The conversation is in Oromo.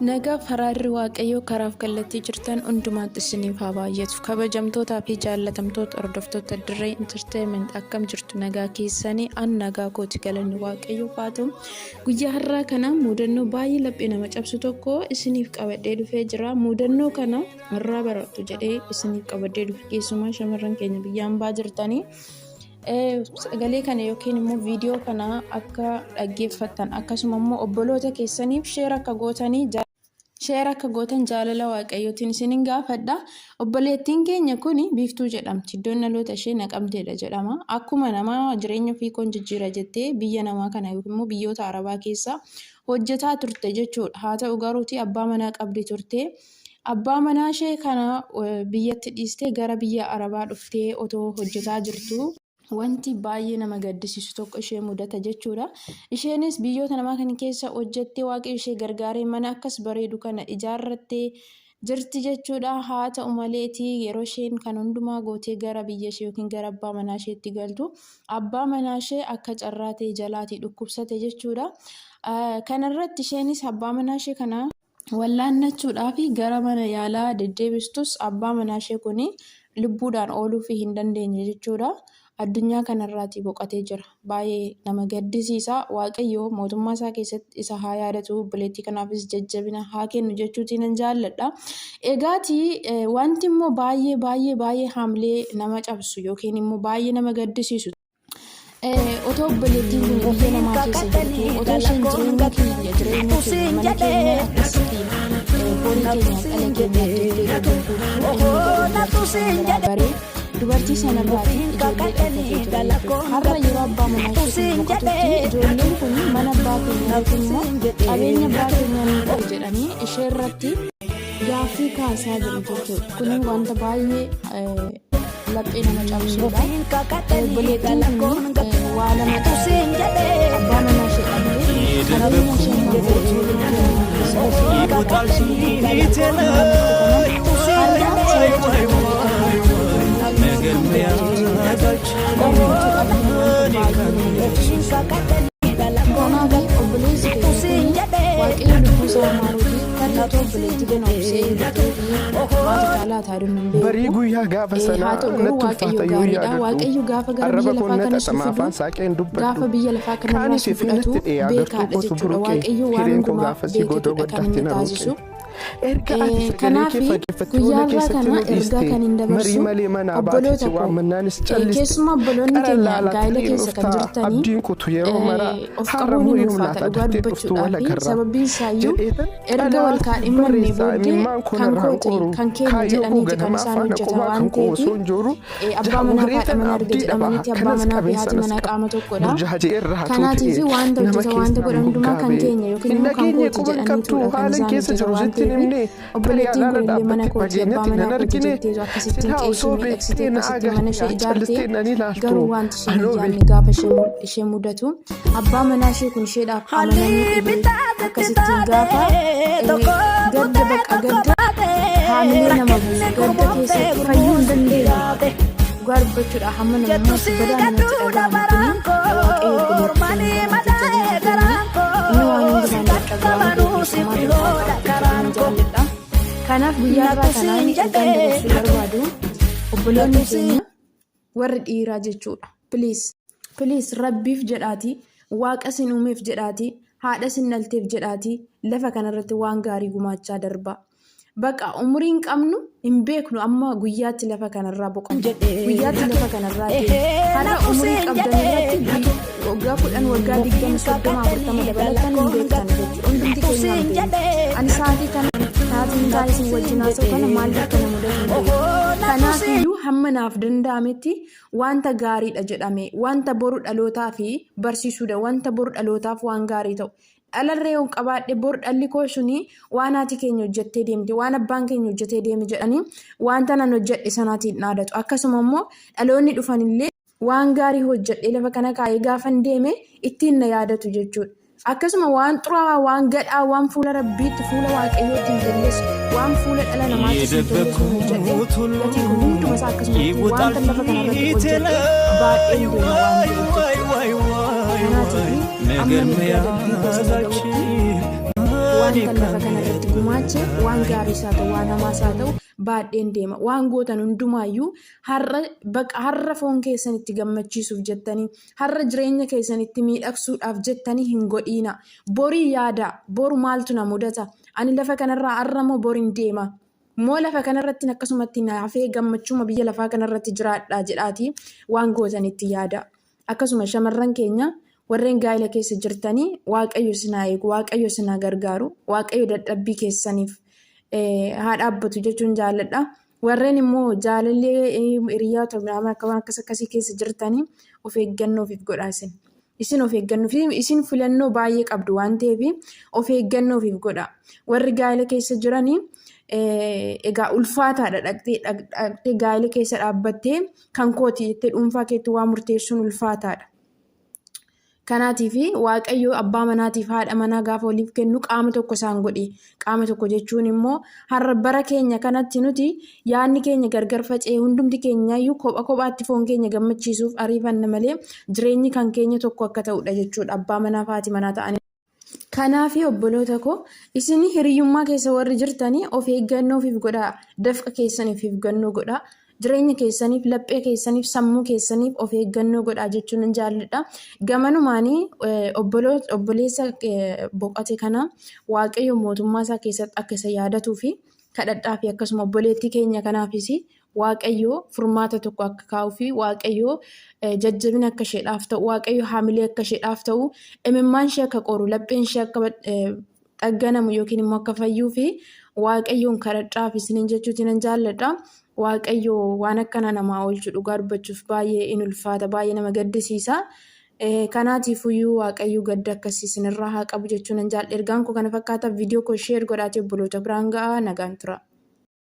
Nagaaf haraarri Waaqayyoo karaaf kallattii jirtan hundumaatti isiniif haa baay'atu. Kabajamtootaa fi jaallatamtoota hordoftoota Dirree Entertainment akkam jirtu nagaa keessanii an nagaa kooti galanni Waaqayyoof haa ta'u. Guyyaa har'aa kana muudannoo baay'ee laphee nama cabsu tokko isiniif qabadhee dhufee jira. Muudannoo kana irraa barattu jedhee isiniif qabadhee dhufe keessumaa shamarran keenya biyya hambaa jirtanii. Sagalee kana yookiin immoo viidiyoo kana akka dhaggeeffattan akkasuma immoo obboloota keessaniif share akka gootanii share akka gootan jaalala waaqayyootiin isinin gaafadha. Obboleettiin keenya kun Biiftuu jedhamti. Iddoon dhaloota ishee Naqamteedha jedhama. Akkuma nama jireenya ofii koon jijjiira jettee biyya namaa kana yookiin immoo biyyoota Arabaa keessa hojjetaa turte jechuudha. Haa ta'u garuuti abbaa manaa qabdi turte. Abbaa manaa ishee kana biyyatti dhiistee gara biyya Arabaa dhuftee otoo hojjetaa jirtuu wanti baay'ee nama gaddisiisu tokko ishee mudata jechuudha. Isheenis biyyoota namaa kana keessa hojjettee waaqayyo ishee gargaaree mana akkas bareedu kana ijaarrattee jirti jechuudha. Haa ta'u maleeti yeroo isheen kan hundumaa gootee gara biyya ishee yookiin gara abbaa manaa isheetti galtu abbaa manaa ishee akka carraa ta'e jalaatii dhukkubsate jechuudha. Kanarratti isheenis abbaa manaa ishee kana wallaannachuudhaaf gara mana yaalaa deddeebistus abbaa manaa ishee kun lubbuudhaan ooluufii hin dandeenye jechuudha. Addunyaa kanarraatii boqatee jira. Baay'ee nama gaddisiisa. Waaqayyo mootummaa isaa keessatti isa haa yaadatu. Obboleettii kanaafis jajjabina haa kennu jechuutiin nan jaalladha. Egaati wanti immoo baay'ee baay'ee baay'ee haamlee nama cabsu yookiin immoo baay'ee nama gaddisiisu Otoo obboleettiin kun biyya namaa keessa jirtu, otoo isheen jireenya kiyya, jireenya keenya, mana keenya akkasitti horii keenya, dhala keenya jettee gaggabduutu inni garuu dubartii sanarraa baree dubartii sanarraati ijoollee dhalfatee ture jechuudha. Har'a yeroo abbaa manaa ishee kun boqotutti ijoolleen kun mana abbaa keenyaa yookiin immoo qabeenya abbaa keenyaa ni qabu jedhanii ishee irratti gaaffii kaasaa jiru jechuudha. Kun wanta baay'ee laphee nama cabsuudha. Obboleettiin kun waa lama dhabde. Abbaa manaa ishee dhabde. Qabeenya ishee Kanaaf obboleessi keenya kun waaqayyo lubbuu isaa maaruufi tarii otoo obboleettii kana obsee eeggatee fi maaltu caalaa taaduu hin Barii beeku. guyyaa gaafa Haa sanaa ta'u garuu natti waaqayyo ulfaata yoo gaariidha. yaadadhu. Waaqayyo gaafa gara Arraba biyya koo lafaa na kana si xaxama fidu afaan saaqeen dubbadhu. gaafa biyya lafaa kanarraa Kaanis si ifee fudhatu natti dhi'ee agartuu beekaadha kootu jechuudha. buruqe. Waaqayyo waan Hireen koo hundumaa gaafasii godoo beeketudha kan goddaatti inni na ruqe. taasisu. Erga ati sagalee Kanaaf kee fageeffattee guyyaa ona har'aa keessatti kana nu ergaa dhiiste. kan hin Marii dabarsu malee manaa baate obboloota si koo. waammannaanis calliste. Keessumaa obboloonni Qara keenya laalaa gaa'ela tarii keessa kan dhuftaa jirtanii abdiin kutu yeroo maraa of har'a qabuun moo hin yoom ulfaata laata dhugaa daftee dhuftu wal dubbachuudhaaf agarra. sababiin isaayyuu Jedheetan erga wal xalayaa siif kaadhimmanne barreessaa booddee imimmaan koo kan narraan kooti qooru kan keenya kaayyoo koo jedhaniiti kan ganamaa isaan faana hojjetan qubaa waan kan koo ta'eef osoo hin jooru abbaa manaa fi haadha jaawwareetan manaa erga abdii dhabaa jedhamanitti abbaa kanas manaa fi qabee haati sanas manaa qaba qaama tokkodha. burjaajee irraa hatuu Kanaatiif ta'e wanta nama hojjetan wanta keessaan godhan hundumaa kan moggaabee keenya yookiin hin immoo kan dhageenye kooti quban qabdu jedhaniitudha kan haalan isaan keessa hojjetan jiru waan sitti hin ta'eef himne tarii obboleettiin alaala kun illee mana dhaabbatte kooti abbaa fageenyatti manaa nan kooti argine jetteetu akkasittiin silaa qe'ee ishee osoo miidhagsitee beektee na akkasittiin mana ishee agarte ijaarte callistee nan ilaaltu garuu wanti isheen hin anoo yaadne gaafa ishee mudatu abbaa manaa ishee kun isheedhaaf amanamuu dhibee akkasittiin gaafa gadda bakka gadda haamilee nama buusu gadda keessatti fayyuu hin dandeenye dhugaa dubbachuudha hamma namummaatti badaa namatti dhaga'amu kuni waaqayyo obboleettii keenya kanaaf jajjabina haa kennu inni waan hundumaan dadhabu waan ta'eef keessumaa dadhabaa jedheen jaalladha. Kanaaf guyyaa irraa kanaan ergaan dabarsuu barbaadu obboloonni keenya warri dhiiraa jechuudha. Please. Please rabbiif jedhaatii waaqa sin uumeef jedhaatii haadha sin dhalteef jedhaatii lafa kanarratti waan gaarii gumaachaa darbaa. Baqa umuriin qabnu hin beeknu amma guyyaatti lafa kanarraa boqannu. Guyyaatti lafa kanarraa deemu. Har'a umurii qabdan irratti waggaa 10 waggaa 20 30 40 dabalatan hin beektan jechuudha. Hundumti keenya hin beeknu. Ani sa'aatii kana sa'aatiin isaa isin wajjin haasa'u kana maaltu akka na mudatu hin beeku. Kanaafiyyuu hamma naaf danda'ametti wanta gaariidha jedhame wanta boru dhalootaa fi barsiisuudha wanta boru dhalootaaf waan gaarii ta'u dhalarree yoon qabaadhe bor dhalli koo suni waan haati keenya hojjettee deemte waan abbaan keenya hojjetee deeme jedhanii wanta nan hojjedhe sanaatiin dhaadatu akkasuma immoo dhaloonni dhufanillee waan gaarii hojjedhee lafa kana kaa'ee gaafan deeme ittiin na yaadatu jechuudha. Akkasuma waan xuraawaa, waan gadhaa, waan fuula rabbiitti, fuula waaqayyootti hin tolles, waan fuula dhala namaattis hin tolles yoo hojjedhe gatii kun hunduma isaa akkasumatti wanta lafa kana irratti hojjedhe baadheen deema waan ta'eef jechuudha. Kanaatiif amma ergaa dubbii koo sana ga'utti Wanta lafa kanarratti gumaache waan gaariis haa ta'u waan hamaas haa ta'u baadheen deema. Waan gootan hundumaayyuu har'a baqa har'a foon keessan itti gammachiisuuf jettanii har'a jireenya keessan itti miidhagsuudhaaf jettanii hin godhiina. Borii yaadaa. Boru maaltu na mudata? Ani lafa kanarraa har'a moo borin deema? Moo lafa kanarratti akkasumatti na hafee gammachuma biyya lafaa kanarratti jiraadha jedhaatii waan gootan itti yaadaa. Akkasuma shamarran keenya warreen gaa'ila keessa jirtanii Waaqayyo isin haa eegu, Waaqayyo isin haa gargaaru, Waaqayyo dadhabbii keessaniif haa dhaabbatu jechuun jaalladha. Warreen immoo jaalallee hiriyaa akka waan akkas akkasii keessa jirtanii of eeggannoo ofiif godhaa isin. Isin of eeggannoo fi isin filannoo baay'ee qabdu waan ta'eef of eeggannoo ofiif godhaa. Warri gaa'ila keessa jiranii egaa ulfaataadha dhaqxee dhaqxee gaa'ila keessa dhaabbattee kan kooti jettee dhuunfaa keetti waa murteessuun ulfaataadha. Kanaatiif Waaqayyo abbaa manaatiif haadha manaa gaafa waliif kennu qaama tokko isaan godhe. Qaama tokko jechuun immoo har'a bara keenya kanatti nuti yaadni keenya gargar faca'ee hundumti keenyaayyuu kopha kophaatti foon keenya gammachiisuuf ariifanna malee jireenyi kan keenya tokko akka ta'udha jechuudha. Abbaa manaa fi haati manaa ta'anii. Kanaafi obboloota koo isin hiriyyummaa keessa warri jirtanii of eeggannoo ofiif godhaa. Dafqa keessaniif of eeggannoo godhaa. Jireenya keessaniif, laphee keessaniif, sammuu keessaniif of eeggannoo godhaa jechuun nan jaalladha. Gamanumaanii obboleessa boqote kana Waaqayyo mootummaa isaa keessatti akka isa yaadatuu fi kadhadhaa fi akkasuma obboleettii keenya kanaafis Waaqayyo furmaata tokko akka kaa'uu fi Waaqayyo jajjabina akka isheedhaaf ta'u, Waaqayyo haamilee akka isheedhaaf ta'u, imimmaan ishee akka qoru, lapheen ishee akka xagganamu yookiin immoo akka fayyuu fi Waaqayyoon kadhadhaaf isiniin jechuutiin nan jaalladha. Waaqayyo waan akkana namaa oolchu dhugaa dubbachuuf baay'ee in ulfaata, baay'ee nama gaddisiisa. Kanaatiifuyyuu Waaqayyo gadda akkasii isinirraa haa qabu jechuu nan jaalladha. Ergaan koo kana fakkaata. Viidiyoo koo sheer godhaatii obboloota biraan ga'aa. Nagaan tura.